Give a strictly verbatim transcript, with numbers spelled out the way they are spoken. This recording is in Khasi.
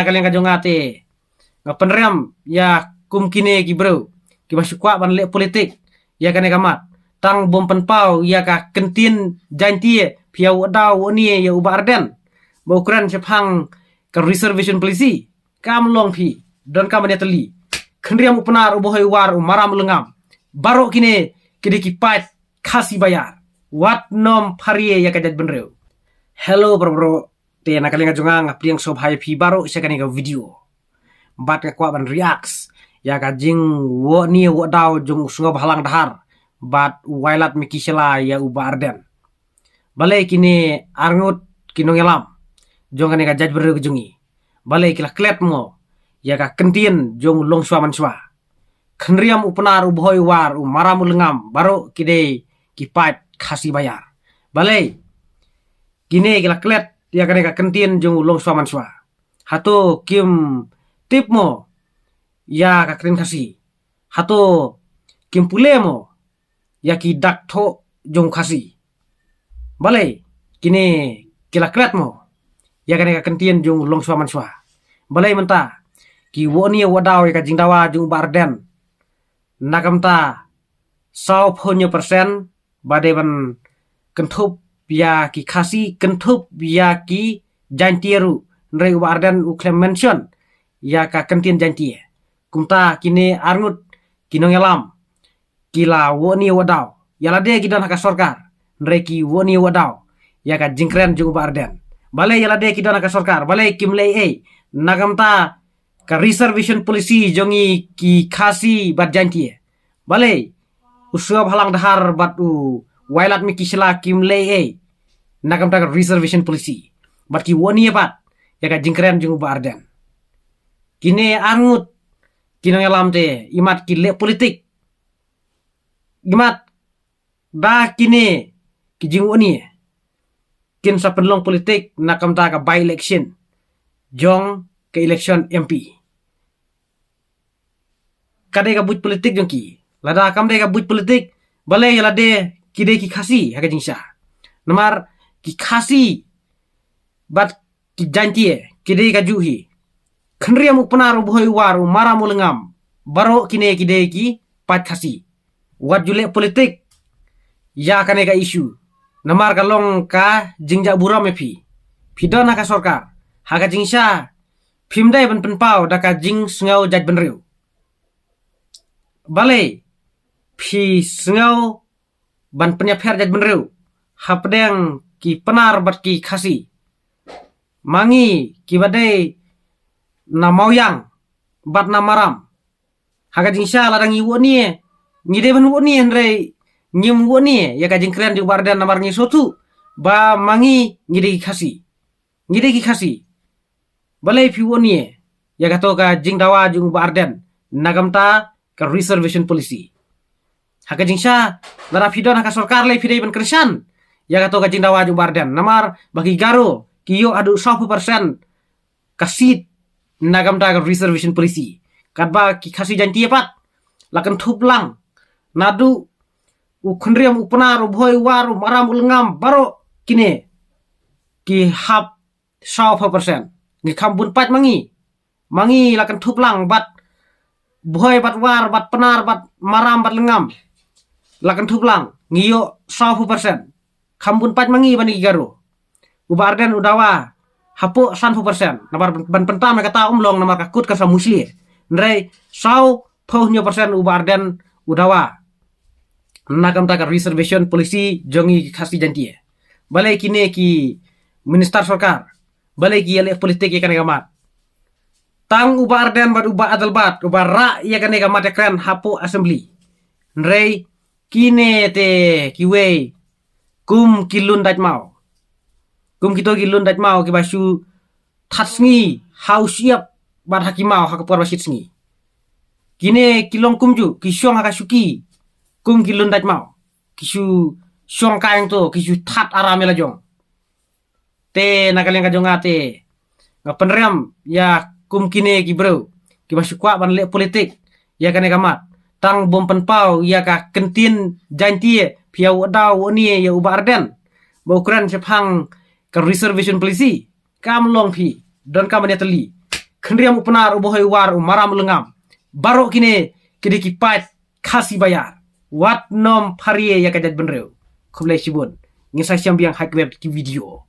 Na ka liang ka jong nga te, nga pynrem ïa kum kine ki briew kiba shu kwah ban leh politik ïa kane ka mat, tang bym pynpaw ïa ka kyntien Jaintia, phi ïa wad daw wad nie ïa u Bah Ardent ba u kren shaphang ka reservation policy. Kam long phi, don kam ban ïatylli. Khynriam u Pnar, u Bhoi, u War, u Maram, u Lyngngam, baroh kine ki dei ki paid Khasi baïar. Wat nym pharia ïa ka jaitbynriew. Hello baroh baroh. Te na ka liang ka jong nga, nga pdiang sngewbha ïa phi baroh sha kane ka video. Bad nga kwah ban react ïa ka jingwad nie wad daw jong u Sngewbhalang Dhar bad u Wailadmiki Shylla ïa u Bah Ardent. Balei kine arngut ki nongïalam jong kane ka jaitbynriew ka jong ngi, balei ki la klet mo ïa ka kyntien jong u Longshuwa Manshuwa? Khynriam u Pnar, u Bhoi, u War, u Maram, u Lyngngam, baroh ki dei ki paid Khasi baïar. Balei kine ki la klet ïa kane ka kyntien jong u Longshuwa Manshuwa? Hato kim tip mo ïa ka ktien Khasi? Hato kim pule mo ïa ki dak thoh jong Khasi? Balei kine ki la klet mo ïa kane ka kyntien jong u Longshuwa Manshuwa? Balei mynta ki wad nie wad daw ïa ka jingdawa jong u Bah Ardent na ka bynta sawphew hynñiew percent ba dei ban kynthup ïa ki Khasi, kynthup ïa ki Jaintia ruh, hynrei u Bah Ardent u khlem mention ïa ka kyntien Jaintia. Kumta kine arngut ki nongïalam ki la wad nie wad daw. Ïa lade ki don ha ka sorkar, hynrei ki wad nie wad daw ïa ka jingkren jong u Bah Ardent. Balei ïa lade ki don ha ka sorkar, balei kim leh ei ei na ka bynta ka reservation policy jong ngi ki Khasi bad Jaintia? Balei u Sngewbhalang Dhar bad u Wailadmiki Shylla kim leh ei ei na ka bynta ka reservation policy, bad ki wad nie pat ïa ka jingkren jong u Bah Ardent? Kine arngut ki nongïalam te, imat ki leh politik, imat da kine ki jingwad nie kin sa pynlong politik na ka bynta ka by election jong ka election M P. Ka dei ka buit politik jong ki. Lada kam dei ka buit politik, balei ïa lade ki dei ki Khasi ha ka jingshisha? Namar ki Khasi bad ki Jaintia ki dei kajuh hi. Khynriam u Pnar, u Bhoi, u War, u Maram, u Lyngngam, baroh kine ki dei ki paid Khasi. Wat ju leh politik ïa kane ka issue, namar ka long ka jingjah burom ïa phi. Phi don ha ka sorkar, ha ka jingshisha phim dei ban pynpaw da ka jingsngew jaitbynriew. Balei phi sngew ban pynïapher jaitbynriew hapdeng ki Pnar bad ki Khasi? Ma ngi kiba dei na Mawiang bad na Maram, ha ka jingshisha lada ngi wad nie, ngi dei ban wad nie, hynrei ngim wad nie ïa ka jingkren jong u Bah Ardent namar ngi sngewthuh ba ma ngi, ngi dei ki Khasi. Ngi dei ki Khasi. Balei phi wad nie ïa kato ka jingdawa jong u Bah Ardent na ka bynta ka reservation policy? Ha ka jingshisha lada phi don ha ka sorkar, lei phi dei ban kyrshan ïa kato ka jingdawa jong u Bah Ardent, namar ba ki Garo ki ïoh haduh sawphew percent ka seat na ka bynta ka reservation policy. Katba ki Khasi Jaintia pat la kynthup lang, naduh u Khynriam, u Pnar, u Bhoi, u War, u Maram, u Lyngngam, baroh kine ki hap sawphew percent. Ngi kham bun paid ma ngi. Ma ngi la kynthup lang bad Bhoi bad War bad Pnar bad Maram bad Lyngngam. La kynthup lang, ngi ïoh sawphew percent. Kham bun paid ma ngi ban ïa ki Garo. U Bah Ardent u dawa hapoh sanphew percent. Namar ban pyntam ïa kata um long namar ka kut ka sa mushli. Hynrei sawphew hynñiew percent u Bah Ardent u dawa na ka bynta ka reservation policy jong ngi ki Khasi Jaintia. Balei kine ki minister sorkar, balei ki ïaleh politik ïa kane ka mat? Tang u Bah Ardent bad u Bah Adelbert uba rah ïa kane ka mat ïakren hapoh assembly. Hynrei kine te kiwei kum ki lun dait maw. Kum kito ki lun dait maw kiba shu that sngi ha u shyiap bad ha ki maw ha ka por ba shit sngi. Kine ki long kumjuh, ki shong ha ka shuki kum ki lun dait maw. Ki shu shong kai hangto, ki shu that aram ïa la jong. Te na ka liang ka jong nga te, nga pynrem ïa kum kine ki briew kiba shu kwah ban leh politik ïa kane ka mat, tang bym pynpaw ïa ka kyntien Jaintia, phi ïa wad daw wad nie ïa u Bah Ardent ba u kren shaphang ka reservation policy. Kam long phi, don kam ban ïatylli. Khynriam u Pnar, u Bahoiwar, u Maram Lyngngam. Baroh kine ki dei ki paid Khasi Bayar. Wat nym pharia ïa ka jaitbynriew. Khublei shibun. Ngin sa ïashem biang ha kawei pat ki video.